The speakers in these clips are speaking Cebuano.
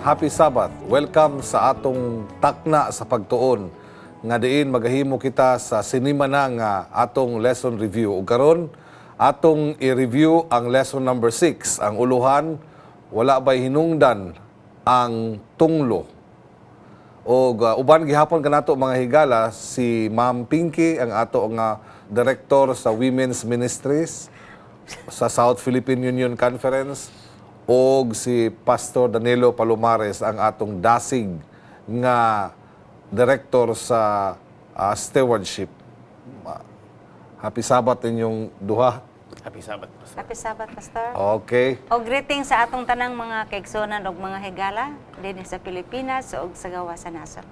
Happy Sabbath. Welcome sa atong takna sa pagtuon nga diin magahimo kita sa sinimana nga atong lesson review. Ug karon atong i-review ang lesson number 6, ang uluhan, "Wala Ba'y Hinungdan ang Tunglo?" Og uban gihapon kanato, mga higala, si Ma'am Pinky, ang ato nga director sa Women's Ministries sa South Philippine Union Conference, og si Pastor Danilo Palomares, ang atong dasig nga director sa stewardship. Happy Sabbath inyong duha. Happy Sabbath, Pastor. Happy Sabbath, Pastor. Okay. O greeting sa atong tanang mga kaigsunan og mga higala dinhi sa Pilipinas ug sa gawas sa nasod.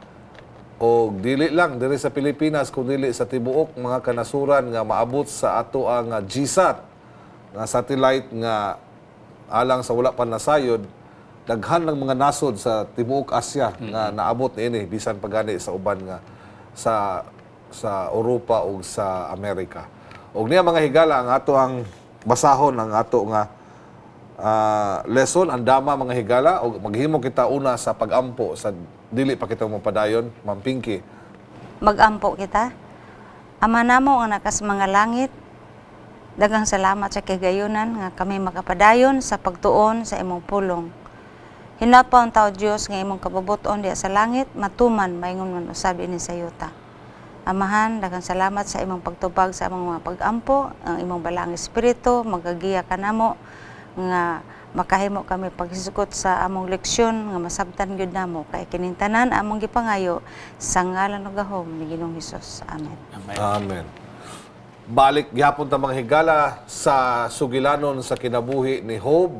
O dili lang diri sa Pilipinas kundi sa tibuok mga kanasuran nga maabot sa ato ang GSAT nga satellite nga alang sa wala pa nasayod, daghan ng mga nasod sa tibuok Asia nga naabot niini, bisan pa gani sa uban nga sa Europa ug sa Amerika. Og niya, mga higala, ang ato ang basahon ang ato nga lesson, ang dama, mga higala, og maghimo kita una sa pagampo sa dili pa kita mapadayon. Ma'am Pinky. Magampo kita. Ama namo nga nakas mga langit, daghang salamat sa kagayunan nga kami makapadayon sa pagtuon sa imong pulong. Hinapa unta, O Dios, nga imong kabubuton diha sa langit matuman maingon man usab ini sa yuta. Amahan, daghang salamat sa imong pagtubag sa among mga pagampo, ang imong balaang espiritu magagiya kanamo nga makahimo kami paghisgot sa among leksyon nga masabtan gyud namo, kay kining tanan among gipangayo sa ngalan ug gahom ni Ginoong Hesus. Amen. Amen. Amen. Balik gihapon ta, mga higala, sa sugilanon sa kinabuhi ni Job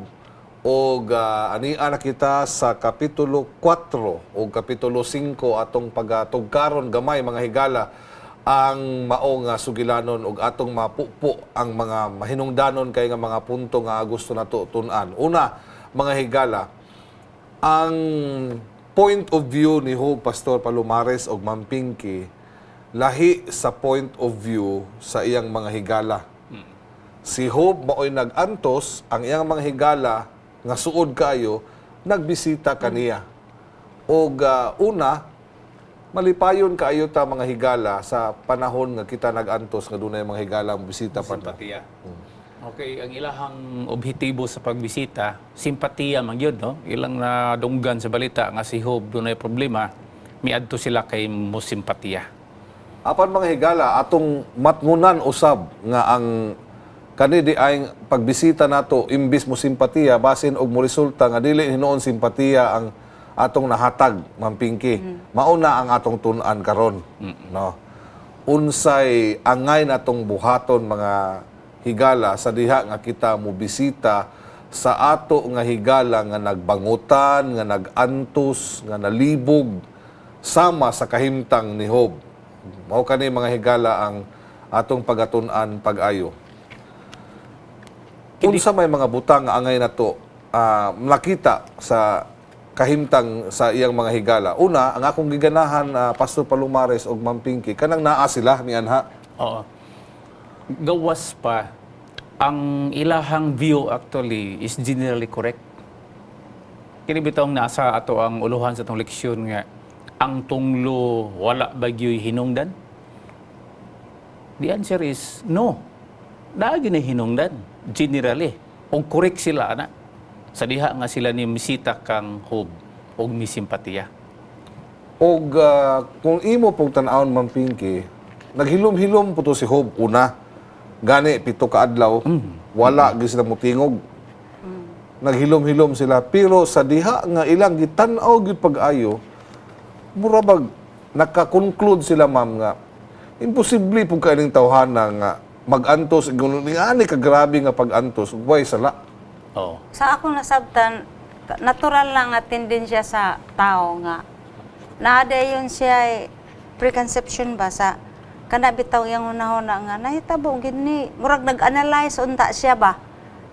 og ania na kita sa kapitulo 4 o kapitulo 5. Atong pagatugkaron gamay, mga higala, ang mao nga sugilanon ug atong mapupo ang mga mahinungdanon kay nga mga punto nga gusto nato tun-an. Una, mga higala, ang point of view ni Job, Pastor Palomares og Ma'am Pinky, lahi sa point of view sa iyang mga higala. Si Job mao'y nag-antos, ang iyang mga higala nga suod kaayo nagbisita kaniya. Og una, malipayon kaayo ta, mga higala, sa panahon nga kita nag-antos nga dunay mga higala ang bisita pa ta. Simpatiya. Okay, ang ilahang objektibo sa pagbisita, simpatiya man gyud, no? Ilang nadunggan sa balita nga si Job dunay problema, miadto sila kay mo simpatiya. Apan, mga higala, atong matngunan usab nga ang kani di ay pagbisita nato, imbis mo simpatiya, basin og mo resulta nga dili hinuon simpatiya ang atong nahatag, Ma'am Pinky. Mauna ang atong tun-an karon, no? Unsay angay natong buhaton, mga higala, sa diha nga kita mo bisita sa ato nga higala nga nagbangutan, nga nagantos, nga nalibog sama sa kahimtang ni Job? Mao kani, mga higala, ang atong pagatun-an pag-ayo. Unsa may mga butang nga angay nato nakita sa kahimtang sa iyang mga higala? Una, ang akong giganahan, Pastor Palomares ug Ma'am Pinky, kanang naa sila ni anha. Oo. Gawas pa, ang ilahang view actually is generally correct. Kini bitong nasa ato ang uluhan sa atong leksyon nga "Ang tunglo wala ba gyoy hinungdan?" The answer is no. Naa gyud hinungdan generally. Og correct sila ana. Sa diha nga sila ni misita kang Job og misimpatiya. Og kung imo pong tan-awon, Ma'am Pinky, naghilom-hilom po to si Job una. Gani 7 ka adlaw, wala gyud sila mutingog. Naghilom-hilom sila, pero sa diha nga ilang gitan-aw gyud pag-ayo, mura bag naka-conclude sila, ma'am, nga imposible pud kaaning tawhana nga mag-antos ni ani ka grabe nga pag-antos ug way sala. Oo. Sa akong nasabtan, natural lang nga tendensya sa tao nga naa dayon siya eh, preconception ba sa kana bitaw yang hunahuna nga nahitabo gid ni, murag nag-analyze unta siya ba,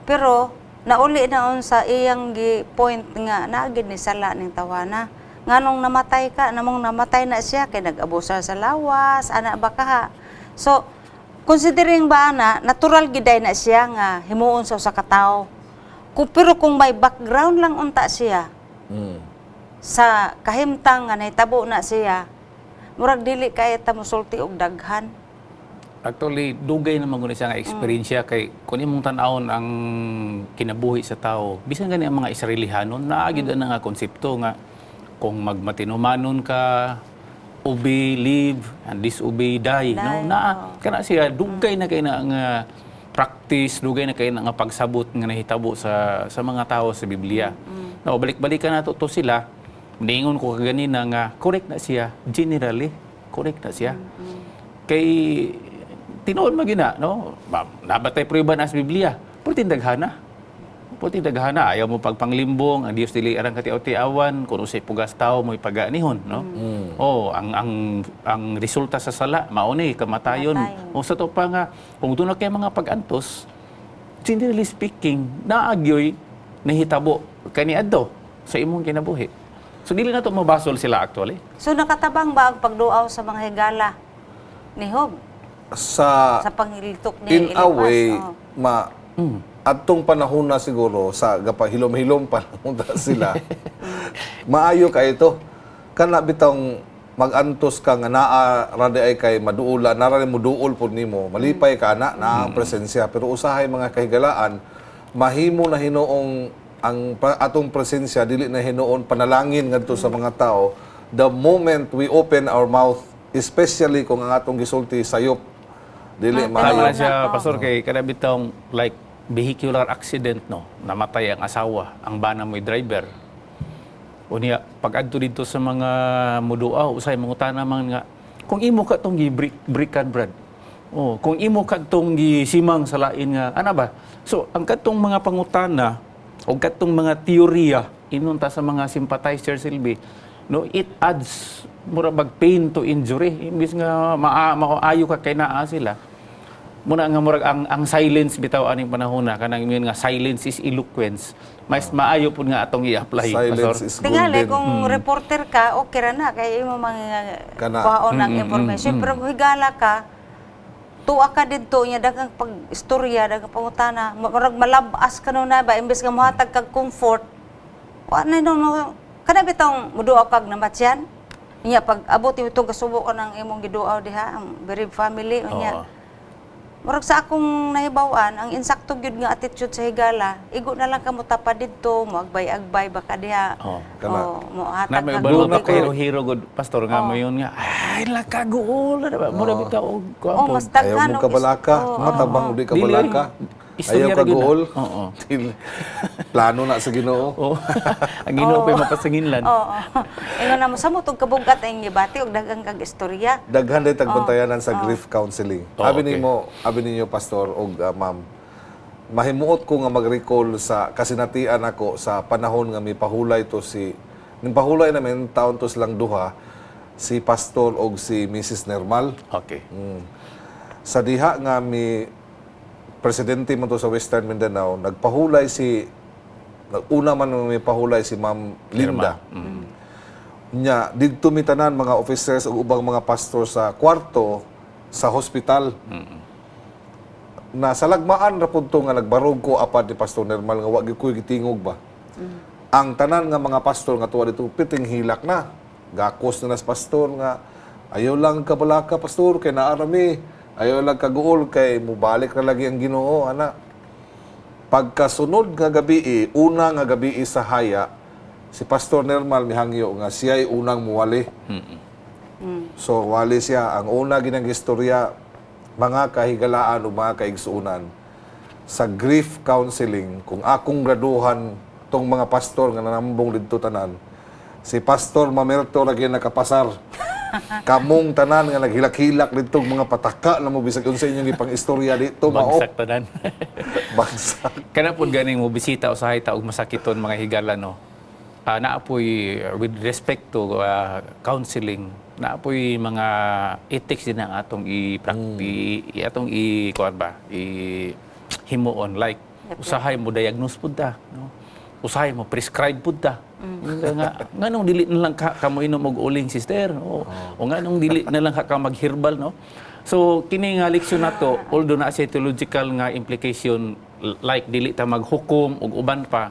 pero nauli naon sa iyang gi point nga naa gid ni sala ning tawana, nganong namatay ka namong namatay na siya kay nag-abusar sa lawas ana ba kaha. So considering ba ana, natural giday na siya nga himuon sa usa ka tawo. Kung, pero kung may background lang unta siya, Sa kahimtang nga nahitabo na siya, murag dili kay ta mosulti og daghan. Actually, dugay naman gud siya nga eksperyensya kay kung imong tan-awon ang kinabuhi sa tao, bisan gani ang mga Israelihanon, naa gyud ana nga konsepto nga kung magmatinumanon ka, obey, live, and disobey, die, no? Die, Naa kana siya, dugay na kay na nga practice, dugay na kay na nga pagsabot nga nahitabo sa mga tao sa Biblia. No, balik-balikan nato to sila. Niingon ko kaganina nga correct na siya, generally correct na siya. Kay tinuod man gina, no? Nabatay prueba na sa Biblia. Pero tindaghana. Pero tindaghana, ayaw mo pagpanglimbong, ang Dios dili arang katiaw-tiawan, kung usay pugas tao mo'y paganihon, no? Oh, ang resulta sa sala mao ni kamatayon. Kamatayon. O sa to pa nga kung doon na kay mga pag-antos, generally speaking, naagyoy nahitabo kaniadto sa imong kinabuhi. So dili na to mabasol sila actually. So nakatabang ba ang pagduaw sa mga higala ni Job Sa sa panghilitok ni in a Eliphaz? way, Oh. ma atong panahon na siguro sa gapahilom-hilom pa lang sila. Maayo kay ito. Kana bitong magantos ka nga naa ra di ay kay maduula, nara ni muduol pud nimo, malipay ka ana na ang presensya, pero usahay, mga kahigalaan, mahimo na hinuong ang atong presensya dili na hinuon panalangin ngadto sa mga tao the moment we open our mouth, especially kung ang atong gisulti sayop, dili Ah, Tama maayo. na siya, Pastor, kay kada bitong like vehicular accident, no? Namatay ang asawa, ang bana mo'y driver. Unya, pag adto dito sa mga muduaw, usay mangutana man nga, kung imo ka tong gi-brick brickan, Brad. Oh, kung imo ka tong gisimang sa lain nga, ana ba? So, ang katong mga pangutana o katong mga teorya inunta sa mga sympathizer silbi, no, it adds mura bag pain to injury. Imbis nga maayo ka kay naa sila. Muna nga murag ang silence bitaw aning panahon na kanang ingon nga silence is eloquence. Mas maayo pud nga atong i-apply, Silence Pastor. is Tingali, golden. kung reporter ka, okay ra na. Kay imo mga Kana. kuhaon ang information. Pero kung higala ka, tuwa ka didto niya, daghang pag-istorya, daghang pangutana, murag malabas ka no na ba, imbes nga mohatag kag comfort, wa na no, no kana bitong muduaw kag namatyan. Nya pag abot imo itong kasubo ka ng imong giduaw diha, ang bereaved family unya. Murag sa akong nahibaw-an, ang insakto gyud nga attitude sa higala, igo na lang ka mo tapad didto, mo agbay-agbay baka diha. Oo. Kana. Oh, mo Na hatag may kag uban mga tubig. kahiro-hiro gud, Pastor, nga mo yun nga ay lakaguol na ba mura bitaw og kuan Oh, po. mas Ayaw daghan mo og kabalaka, matabang uli kabalaka. Dili, istorya Ayaw ra gyud na. kaguol. Oo. Dili. Plano na sa Ginoo. Oo. Ang Ginoo pa'y mapasanginlan. Oo. Ingon na mo sa mo tug kabugat ang gibati og daghan kag istorya. Daghan day tagbantayanan sa grief counseling. Oh, Abi okay. nimo, abi ninyo, Pastor og ma'am. Mahimuot ko nga mag-recall sa kasinatian ako sa panahon nga mipahulay to si ning pahulay namin taon to silang duha, si Pastor og si Mrs. Nermal. Sa diha nga mi presidente man to sa Western Mindanao, nagpahulay si naguna man may pahulay si Ma'am Linda. Nya didto mi tanan mga officers ug ubang mga pastor sa kwarto sa hospital. Na sa lagmaan ra pud to nga nagbarog ko apad ni Pastor Nermal nga wa gyud ko'y gitingog ba. Ang tanan nga mga pastor nga tuwa dito piting hilak na. Gakos na nas pastor nga ayaw lang kabalaka, Pastor, kay naarami. Ayaw lang kaguol kay mubalik na lagi ang Ginoo ana. Pagkasunod nga gabi, una nga gabi sa haya, si Pastor Nermal mihangyo nga siya'y unang muwali. So wali siya. Ang una ginang istorya, mga kahigalaan o mga kaigsuunan, sa grief counseling, kung akong graduhan tong mga pastor nga nanambong didto tanan, si Pastor Mamerto lagi nakapasar. Kamong tanan nga naghilak-hilak didto mga pataka na mo bisag unsa inyong ipang-istorya dito mao Bagsak tanan. Bagsak. Kana pud ganing mo bisita usahay ta og masakiton mga higala, no. Ah, naa poy with respect to counseling, naa poy mga ethics din ang atong i-practice, atong i kuan ba, i himuon, like usahay mo diagnose pud ta, no. Usahay mo prescribe pud ta. Nga nga nganong dili na lang ka kamo inom og uling, sister, o nganong dili na lang ka mag-herbal, no? So kini nga leksyon nato, although naa siya theological nga implication, like dili ta maghukom ug uban pa,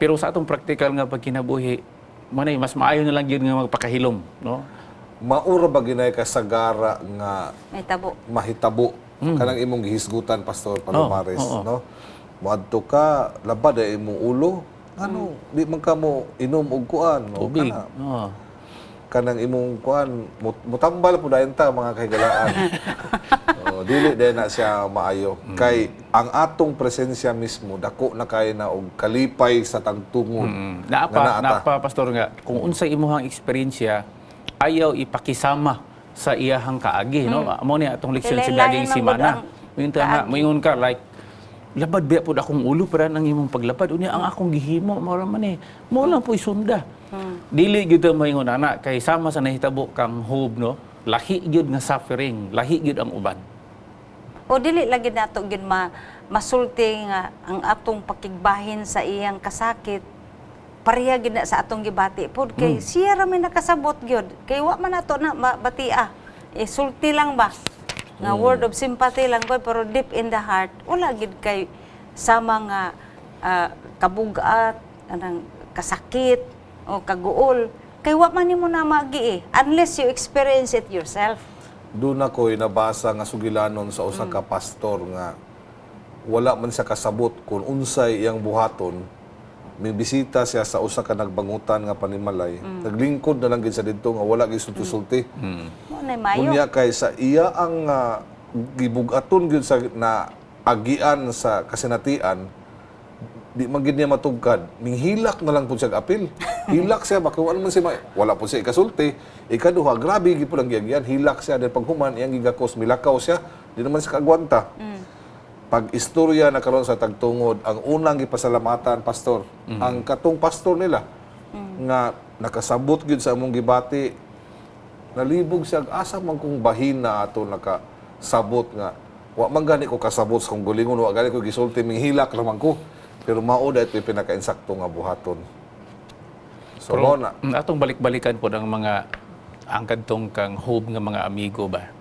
pero sa atong practical nga pagkinabuhi Manay mas maayo na lang gyud nga magpakahilom, no? Maura ba ginay kasagara nga May tabo. Mahitabo kanang imong gihisgutan, Pastor Palomares, Oo, oo. no? Moadto ka, labad ay imong ulo, ano, di man ka mo inom og kuan, no? Tubig. Kana, kanang imong kuan, mutambal po dayon ta, mga kahigalaan. Oh, dili din na siya maayo kay ang atong presensya mismo dako na kay na og kalipay sa tagtungod. Naa pa, Nga naa ta. naa pa, Pastor, nga kung unsay imuhang eksperyensya, ayaw ipakisama sa iyahang kaagi, no? Mo ni atong leksyon sa Kailangan daging man gud simana. ang Moingon ta nga, moingon ka like labad biya pud akong ulo para nang imong paglabad, unya ang akong gihimo mao ra man eh mo lang po'y sunda. Dili gyud ta moingon ana kay sama sa nahitabo kang Job, no? Lahi gyud nga suffering, lahi gyud ang uban. O dili lagi nato gyud masulti nga ang atong pakigbahin sa iyang kasakit pareha gyud na sa atong gibati pod kay siya ra may nakasabot gyud kay wa man nato na batia eh, sulti lang ba nga word of sympathy lang ba, pero deep in the heart wala gyud kay sama nga kabugat anang kasakit o kaguol kay wa man nimo na magi eh, unless you experience it yourself. Doon ako'y nabasa nga sugilanon sa usa ka pastor nga wala man siya kasabot kung unsay iyang buhaton. May bisita siya sa usa ka nagbangutan nga panimalay. Naglingkod na lang gid sa didto nga wala gid sulti-sulti. Mo na mayo. Unya kay sa iya ang gibug-aton gyud sa na agian sa kasinatian, di man gid niya matugkad. Minghilak na lang pud siya og apil. Hilak siya baka wala man siya wala pud siya ikasulti. Ikaduha, grabe gid pud ang giagyan. Hilak siya, then paghuman iyang gigakos, milakaw siya, di naman siya kaagwanta. Pag istorya na karon sa tagtungod, ang unang gipasalamatan, Pastor, ang katong pastor nila nga nakasabot gyud sa among gibati. Nalibog siya, asa man kung bahina ato nakasabot nga wa man gani ko kasabot sa kong gulingon, wa gani ko gisulti, minghilak ra man ko, pero mao da ito yung pinakainsakto nga buhaton. So Pero, mao na. Atong balik-balikan po ng mga ang kadtong kang Job nga mga amigo ba.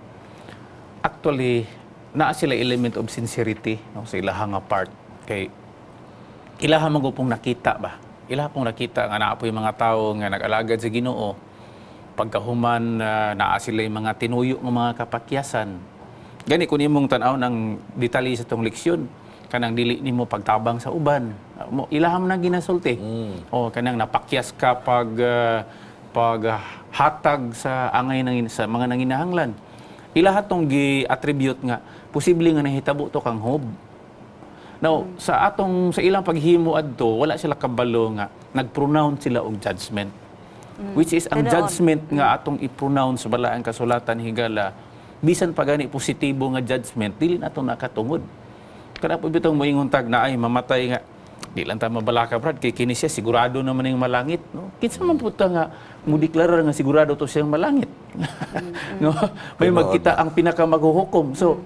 Actually, naa sila element of sincerity, no, sa ilahang nga part kay ilaha man gud pong nakita ba. Ilaha pong nakita nga naa po'y mga tawo nga nag-alagad sa Ginoo. Pagkahuman naa sila yung mga tinuyo nga mga kapakyasan. Gani kung imong tan-aw ng detalye sa tong leksyon, kanang dili nimo pagtabang sa uban. Mo ilaha man ang ginasulti. O kanang napakyas ka pag hatag sa angay ng sa mga nanginahanglan. Ilaha tong gi-attribute nga posible nga nahitabo to kang Job. Now, sa atong sa ilang paghimo adto, wala sila kabalo nga nag-pronounce sila og judgment. Which is ang Tinuod. Judgment nga atong i-pronounce sa balaang kasulatan, higala, bisan pa gani positibo nga judgment, dili nato nakatungod. Kada po bitong moingon tag na ay mamatay nga di lang ta mabalaka, brad, kay kini siya sigurado naman yung malangit, no? Kinsa man pud ta nga mo deklarar nga sigurado to siyang malangit, no? May Tinuod. magkita ang pinakamaghuhukom. So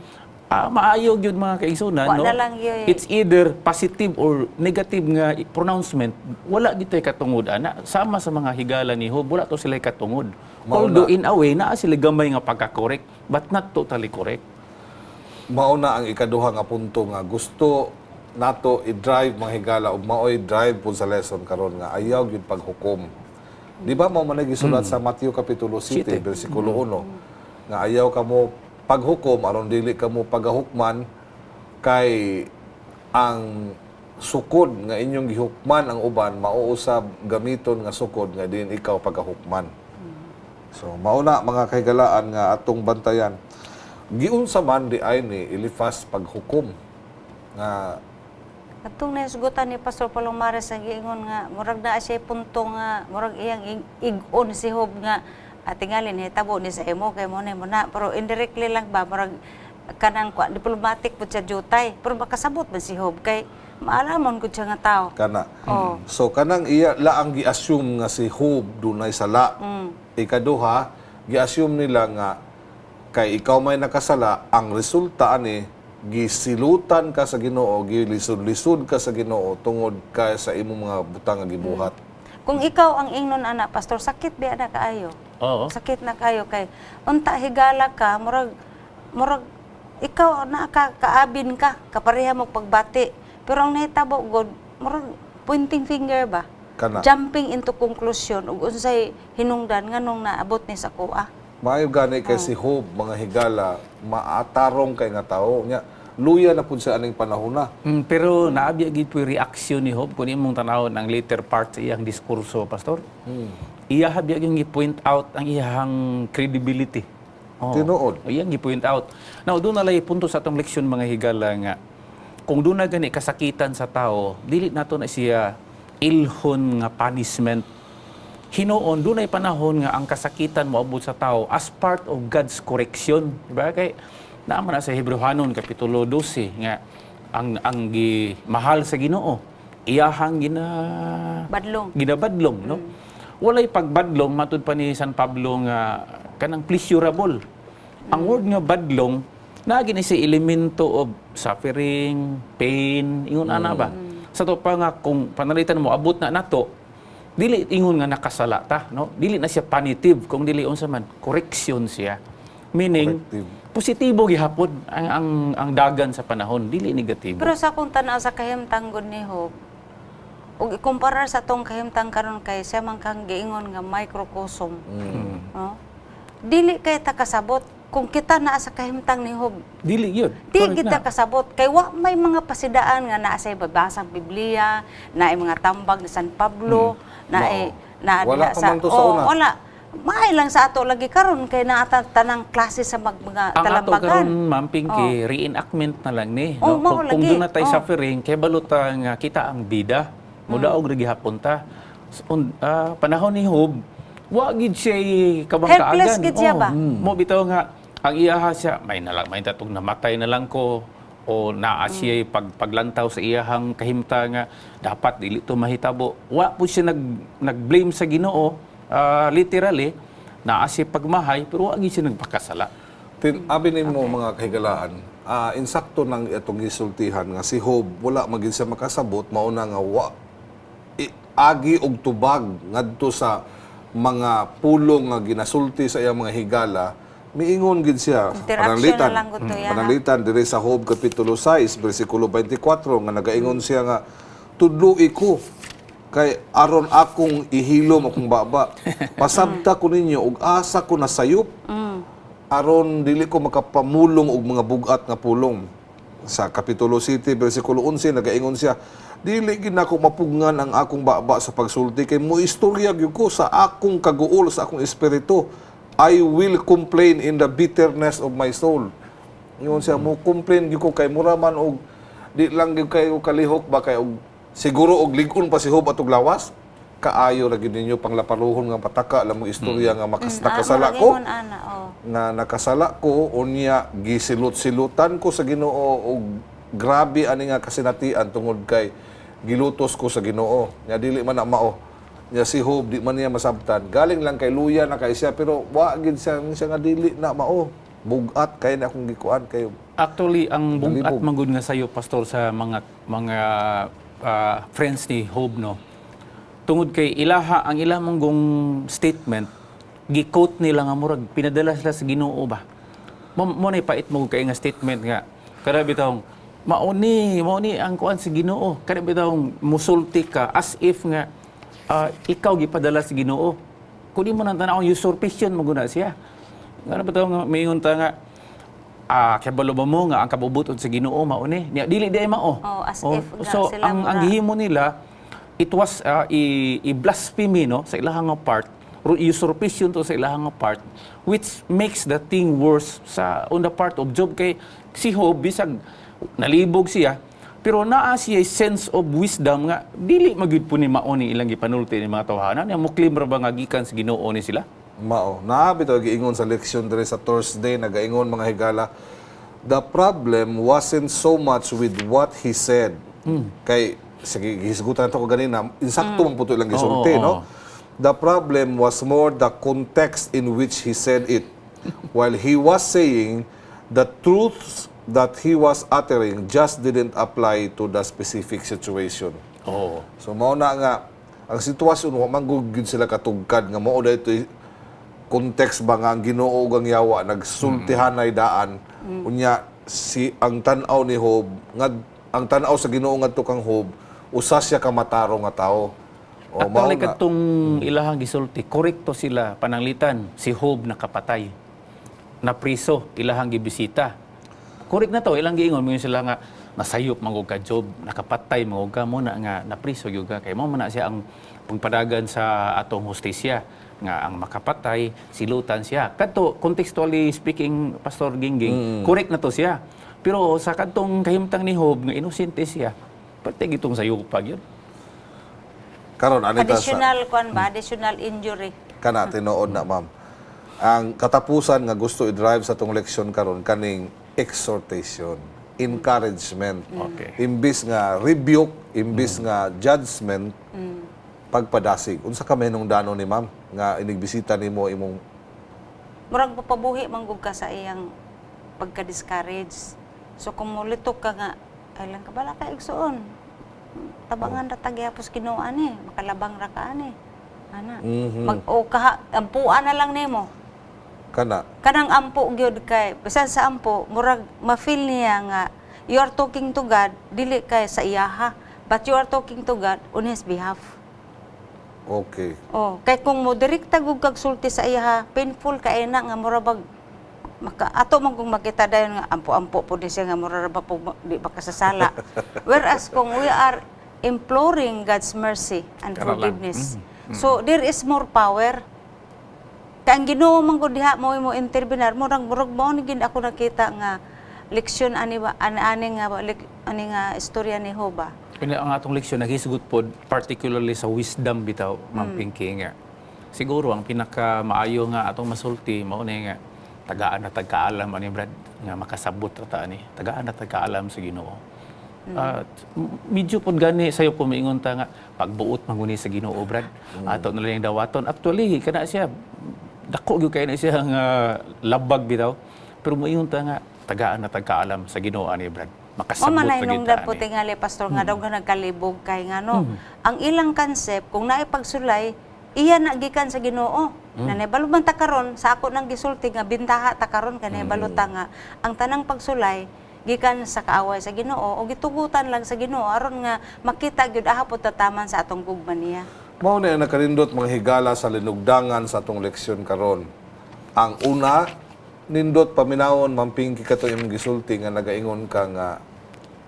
maayo gyud, mga kaigsunan, Wa no? na lang gyud. It's either positive or negative nga pronouncement, wala gito'y katungod ana. Sama sa mga higala ni Job, wala to sila katungod. Mao Although in a way naa sila gamay nga pagka-correct, but not totally correct. Mao na ang ikaduha nga punto nga gusto nato i-drive, mga higala, ug maoy drive pud sa lesson karon nga ayaw gyud paghukom. Di ba mao man ay gisulat sa Mateo kapitulo 7 7. bersikulo 1 nga ayaw kamo paghukom aron dili kamo pagahukman, kay ang sukod nga inyong gihukman ang uban mauusab gamiton nga sukod nga din ikaw pagahukman. So mauna, mga kahigalaan, nga atong bantayan. Giunsa man di ay ni Eliphaz paghukom nga? Katong nahisgutan ni Pastor Palomares ang giingon nga murag naa siya punto nga murag iyang ig-on si Job nga tingali nahitabo ni sa imo kay mo na mo na, pero indirectly lang ba, murag kanang kwa, diplomatic pud siya jutay, pero makasabot man si Job kay maalamon gud siya nga tao. Kana. Oo. So kanang iya la ang gi-assume nga si Job dunay sala. Ikaduha, gi-assume nila nga kay ikaw may nakasala, ang resulta ani gisilutan ka sa Ginoo, gilisod-lisod ka sa Ginoo tungod ka sa imong mga butang nga gibuhat. Kung ikaw ang ingnon ana, Pastor, sakit biya na kaayo. Oo. Sakit na kayo kay unta higala ka, murag ikaw na ka kaabin ka kapareha mo pagbati, pero ang nahitabo god murag pointing finger ba. Kana. Jumping into conclusion ug unsay hinungdan nganong naabot ni sa kuha. Maayo gani kay si Job, mga higala, maatarong kay nga tao nya, luya na pud sa aning panahon na. Pero naabya gid po yung reaksyon ni Job kung imong tanawon ang later part sa iyang diskurso, pastor. Iya habya yung gi-point out ang iyang credibility. Oo. Tinuod. Iyang gi-point out. Now, doon na lay punto sa atong leksyon, mga higala, nga kung doon na gani kasakitan sa tao, dili nato na siya ilhon nga punishment. Hinuon doon ay panahon nga ang kasakitan moabot sa tao as part of God's correction, di ba? Kay naa man na sa Hebreohanon kapitulo 12 nga ang gi mahal sa Ginoo iyahang gina Badlong. Ginabadlong, no? Walay pagbadlong, matud pa ni San Pablo, nga kanang pleasurable. Ang word nga badlong naa gini si elemento of suffering, pain, ingon ana ba. Sa to pa nga kung panalitan mo abot na nato, dili ingon nga nakasala ta, no? Dili na siya punitive kung dili unsa man, correction siya, meaning Corrective. Positibo gihapon ang dagan sa panahon, dili negatibo. Pero sa akong tanaw sa kahimtang gud ni Job, ug ikumpara sa atong kahimtang karon, kay siya man kang giingon nga microcosm. No? Dili kay ta kasabot kung kita naa sa kahimtang ni Job. Dili yun. Di Correct kita na. kasabot kay wa may mga pasidaan nga naa sa babasang Biblia, naay mga tambag ni San Pablo, naay na Wala diha pa man to sa Oh, una. wala. Maay lang sa ato lagi karon kay naa tanang klase sa mga Ang ato talambagan. karon, Ma'am Pinky, reenactment na lang ni, Oh, no? mao Kung lagi. doon na tay suffering, kay baluta nga kita ang bida. Mudaog ra gihapon ta. So, panahon ni Job, wa gid siya kabangkaagan. Helpless gid siya ba? Mo bitaw nga ang iyaha siya may nalang may tatog namatay na lang ko o naa siya paglantaw sa iyahang kahimta nga dapat dili to mahitabo. Wa po siya nag-blame sa Ginoo, literally naa siya pagmahay, pero wa gid siya nagpakasala. Abi nimo, mga kahigalaan, insakto nang itong gisultihan nga si Job wala magin siya makasabot, mauna nga wa agi og tubag ngadto sa mga pulong nga ginasulti sa iyang mga higala. Miingon gid siya. Interaction na lang gud to, ya. Pananglitan diri sa Job kapitulo 6 bersikulo 24 nga nagaingon siya nga, "Tudloi ko kay aron akong ihilom akong baba. Pasabta ko ninyo og asa ko nasayop aron dili ko makapamulong og mga bugat nga pulong." Sa kapitulo 7 bersikulo 11 nagaingon siya, "Dili gid nako mapugngan ang akong baba sa pagsulti kay moistorya gyud ko sa akong kaguol sa akong espiritu. I will complain in the bitterness of my soul." Ingon siya, mo complain gyud ko kay mura man og di lang gyud kayo kalihok ba, kay og siguro og lig-on pa si Job atog lawas. Kaayo ra gyud ninyo panglaparuhon nga pataka lang mo istorya nga nakasala Murag ko ingon ana, oh. na nakasala ko, unya gisilot-silutan ko sa Ginoo og grabe ani nga kasinatian tungod kay gilutos ko sa Ginoo." Nya dili man na mao. Nya si Job di man niya masabtan. Galing lang kay luya na kay siya, pero wa gid siya nga dili na mao. Bugat kay na akong gikuan kay Actually, ang bugat Nalibog. man gud nga sayo, pastor, sa mga friends ni Job, no. Tungod kay ilaha ang ilang manggong statement, gi-quote nila nga murag pinadala sila sa Ginoo ba. Mo na pait mo kay nga statement nga kada bitawng mao ni ang kuan sa Ginoo. Kada bitawng musulti ka as if nga ikaw gipadala sa Ginoo. Kung di mo nang tan-awon, usurpation mo guna siya. Nga na bitaw nga maingon ta nga kabalo ba mo nga ang kabubuton sa Ginoo mao ni? Nya dili di ay mao. Oh, as if nga So sila ang gihimo nila, it was i blasphemy, no, sa ilahang nga part, usurpation to sa ilahang nga part, which makes the thing worse sa on the part of Job, kay si Job bisag nalibog siya, pero naa siya sense of wisdom nga dili magyud po ni mao ni ilang gipanulti ni mga tawhana niya. Mo claim ra ba nga gikan sa Ginoo ni sila? Mao. Naa bitaw giingon sa leksyon diri sa Thursday, nagaingon, mga higala, the problem wasn't so much with what he said. Kay sige, gihisgutan to ko ganina, insakto man puto ilang gisulti, Oo, no? oo. The problem was more the context in which he said it. While he was saying the truths that he was uttering just didn't apply to the specific situation. So mao na nga ang sitwasyon, wa man gud gyud sila katugkad nga mao dayto context ba nga ang Ginoo ug ang yawa nagsultihanay daan. Unya si ang tan-aw ni Job nga ang tan-aw sa Ginoo ngadto kang Job, usa siya ka matarong nga tawo. O, mao Actually, na. katong ilahang gisulti, korekto sila pananglitan, si Job nakapatay. Napriso, ilahang gibisita. Correct na to, ilang giingon mo sila nga nasayop man gud ka, Job, nakapatay man gud ka mo na nga napriso gyud ka, kay mao man na siya ang pagpadagan sa atong hustisya nga ang makapatay silutan siya. Kadto, contextually speaking, Pastor Gingging, correct na to siya. Pero sa kadtong kahimtang ni Job nga inosente siya, pati gitong sayop gyud. Karon anita sa Additional kwan ba? Additional injury. Kana tinuod na, ma'am. Ang katapusan nga gusto i-drive sa tong leksyon karon kaning exhortation, encouragement. Imbis nga rebuke, imbis nga judgment, pagpadasig. Unsa ka mahinungdanon ni ma'am nga inigbisita nimo imong Murag papabuhi man gud ka sa iyang pagka-discourage. So kung mulitok ka nga, ay lang ka bala ka igsuon. Tabangan ra tagyapos Ginoo ani, makalabang ra ka ani. Ana. Mag o kaha, ampuan na lang nimo. Kana? Kanang ampo gyud kay bisan sa ampo murag ma-feel niya nga you are talking to God, dili kay sa iyaha, but you are talking to God on his behalf. Oh, kay kung mo direkta gud kag sulti sa iyaha, painful kay na nga mura bag maka ato man kung makita dayon nga ampo-ampo pud ni siya nga mura ra ba po di ba kasasala. Whereas kung we are imploring God's mercy and Kana lang. forgiveness. So there is more power. Kay ang Ginoo man gud diha mo mo intervenar, murag murag mao ni gid ako nakita nga leksyon ani ba ani ani nga ani nga istorya ni Job. Kaya ang atong leksyon naghisgot pod particularly sa wisdom bitaw, Ma'am Pinky, nga. Siguro ang pinaka maayo nga atong masulti mao ni nga tagaan na tagkaalam ani, Brad, nga makasabot ra ta ani. Tagaan na tagkaalam sa Ginoo. At medyo pod gani sayo po miingon ta nga pagbuot man guni sa Ginoo, Brad. Ato na lang yung dawaton. Actually kana siya dako gyud kay na siya nga labag bitaw. Pero moingon ta nga tagaan na tagkaalam sa Ginoo ani, Brad. Mo Makasabot man ra ay gyud nung ta po ani. tingali, pastor, nga daw nga nagkalibog kay nga no. Ang ilang concept kung naay pagsulay iya na gikan sa Ginoo. Mm. Nanay man ta karon sa ako nang gisulti nga bintaha ta karon kanay baluta nga ang tanang pagsulay gikan sa kaaway sa Ginoo o gitugutan lang sa Ginoo aron nga makita gyud aha po tataman sa atong gugma niya. Mao na ang nakarindot, mga higala, sa linugdangan sa atong leksyon karon. Ang una, nindot paminawon, Ma'am Pinky, kato imong gisulti nga nagaingon ka nga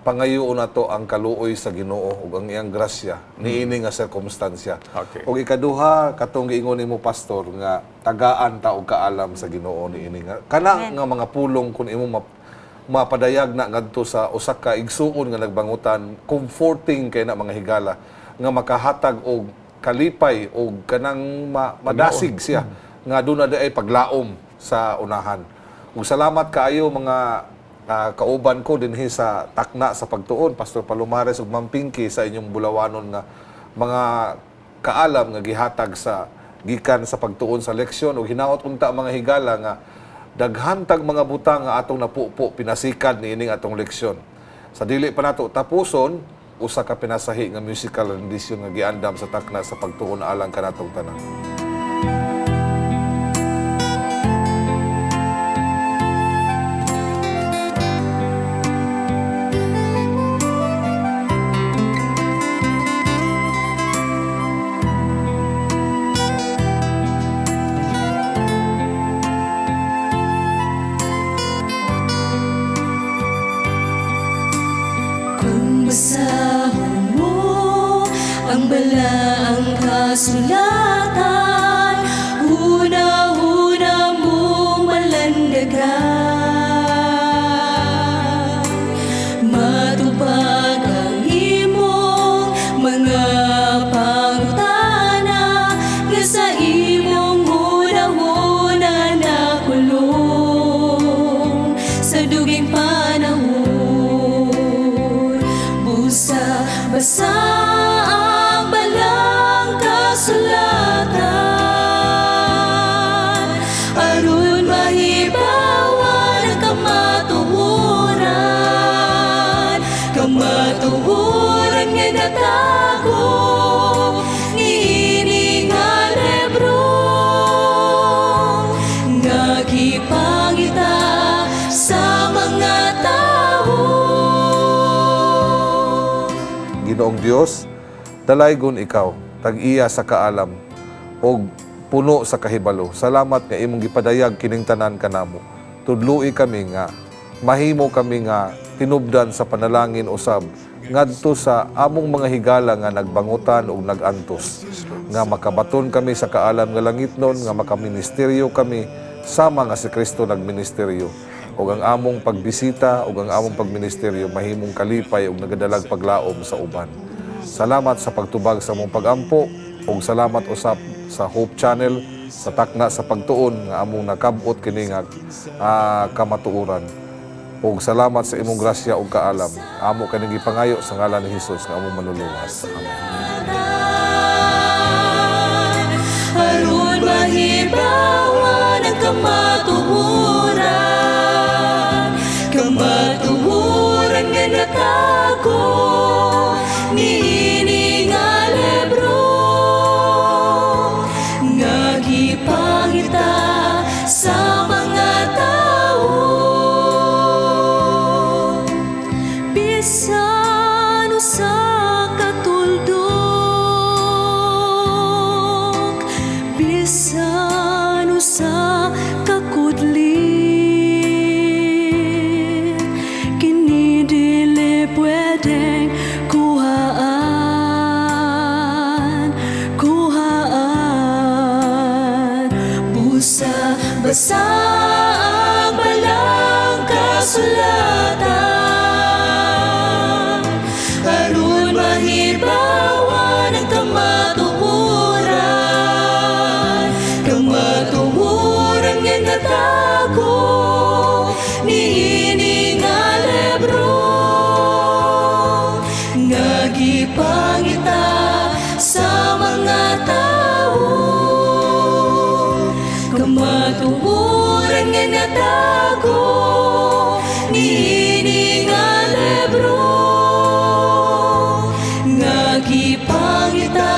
pangayoon nato ang kaluoy sa Ginoo ug ang iyang grasya niini nga sirkumstansya. Ug ikaduha, katong giingon nimo, pastor, nga tagaan ta og kaalam sa Ginoo niini nga kana nga mga pulong, kun imo mapadayag na ngadto sa usa ka igsuon nga nagbangutan, comforting kay na, mga higala, nga makahatag og kalipay og kanang madasig siya nga doon na ay paglaom sa unahan. Ug salamat kaayo, mga kauban ko dinhi sa Takna sa Pagtuon, Pastor Palomares ug Ma'am Pinky, sa inyong bulawanon nga mga kaalam nga gihatag sa gikan sa pagtuon sa leksyon. Ug hinaot unta, mga higala, nga daghan tag mga butang nga atong napupo pinasikad niining atong leksyon. Sa dili pa nato tapuson, usa ka pinasahi nga musical rendition nga giandam sa Takna sa Pagtuon alang kanatong tanan. Kung basahon mo ang balaang kasulatan, huna-huna mong malandagan. Matupag ang imong mga pangutana nga sa imong huna-huna nakulong sa duging panahon. Busa, basa ang balang kasulatan aron mahibawan ang kamatuoran, kamatuoran nga natago niini nga libro nga gipangita sa mga tao. Ginoong Dios, dalaygon ikaw. tag-iya sa kaalam og puno sa kahibalo. Salamat nga imong gipadayag kining tanan kanamo. Tudloi kami nga mahimo kami nga tinubdan sa panalangin usab ngadto sa among mga higala nga nagbangutan ug nagantos, nga makabaton kami sa kaalam nga langitnon, nga makaministeryo kami sama nga si Kristo nagministeryo, ug ang among pagbisita ug ang among pagministeryo mahimong kalipay ug nagadalag paglaom sa uban. Salamat sa pagtubag sa among pagampo ug salamat usab sa Hope Channel sa takna sa pagtuon nga among nakab-ot kini nga kamatuoran. Ug salamat sa imong grasya ug kaalam. Amo kaning gipangayo sa ngalan ni Hesus nga among manluluwas. Amen. Aron mahibawan ang kamatuoran, kamatuoran nga natago niini nga libro nga gipangita sa mga tawo. Bisan usa ka tuldok, bisan usa ka kudlit, kini dili pwedeng kuhaan, kuhaan. Busa basa ang balang kasulatan aron mahibawan ang kamatuoran, kamatuoran nga natago niini nga libro nga gipangita sa mga tawo, kamatuoran nga natago niini nga libro nga gipangita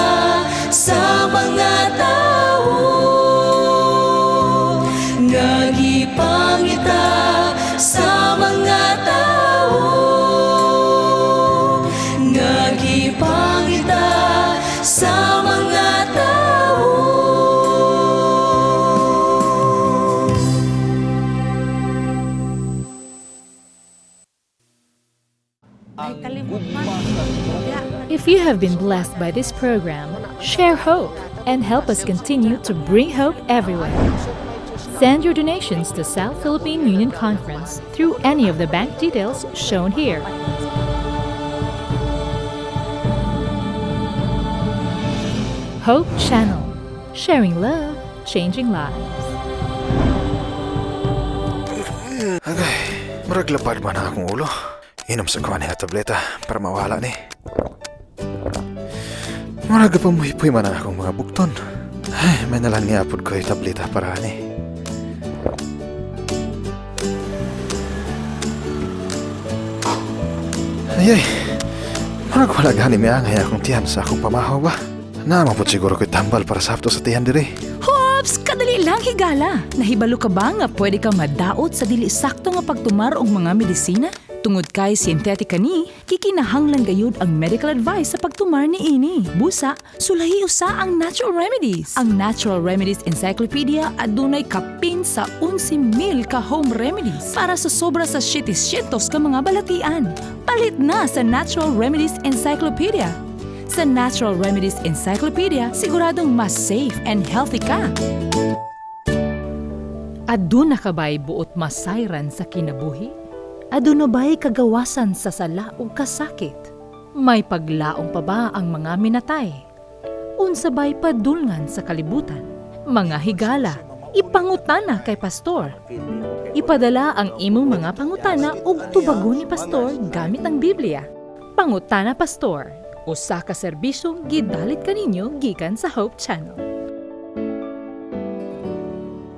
sa mga tawo, nga gipangita sa mga tawo, nga gipangita sa mga tawo. Ay, kalimot man. If you have been blessed by this program, share hope and help us continue to bring hope everywhere. Send your donations to South Philippine Union Conference through any of the bank details shown here. Hope Channel, sharing love, changing lives. Agay, murag lapad man ang akong ulo. Inom sa kuha niya tableta para mawala ni. Murag pamuhipoy man ang akong mga bukton. Ay, may nalang niapod ko yung tableta para ani. Ay, ay, murag wala gani may angay akong tiyan sa akong pamahaw ba? Naman po siguro ko'y tambal para sa hapto sa tiyan diri. Hops! Kadali lang, higala! Nahibalo ka ba nga pwede ka madaot sa dili sakto nga pagtumar og mga medisina? Tungod kay synthetic ni, kikinahanglan gayud ang medical advice sa pagtumar ni ini. Busa, sulahi usa ang natural remedies. Ang Natural Remedies Encyclopedia adunay kapin sa 11,000 ka home remedies para sa sobra sa 700 ka mga balatian. Palit na sa Natural Remedies Encyclopedia. Sa Natural Remedies Encyclopedia, siguradong mas safe and healthy ka. Aduna ka ba'y buot masayran sa kinabuhi? Aduna ba'y kagawasan sa sala o kasakit? May paglaong pa ba ang mga minatay? Unsa ba'y padulngan sa kalibutan? Mga higala, ipangutana kay pastor. Ipadala ang imong mga pangutana ug tubagon ni pastor gamit ang Biblia. Pangutana Pastor, usa ka serbisyong gidalit kaninyo gikan sa Hope Channel.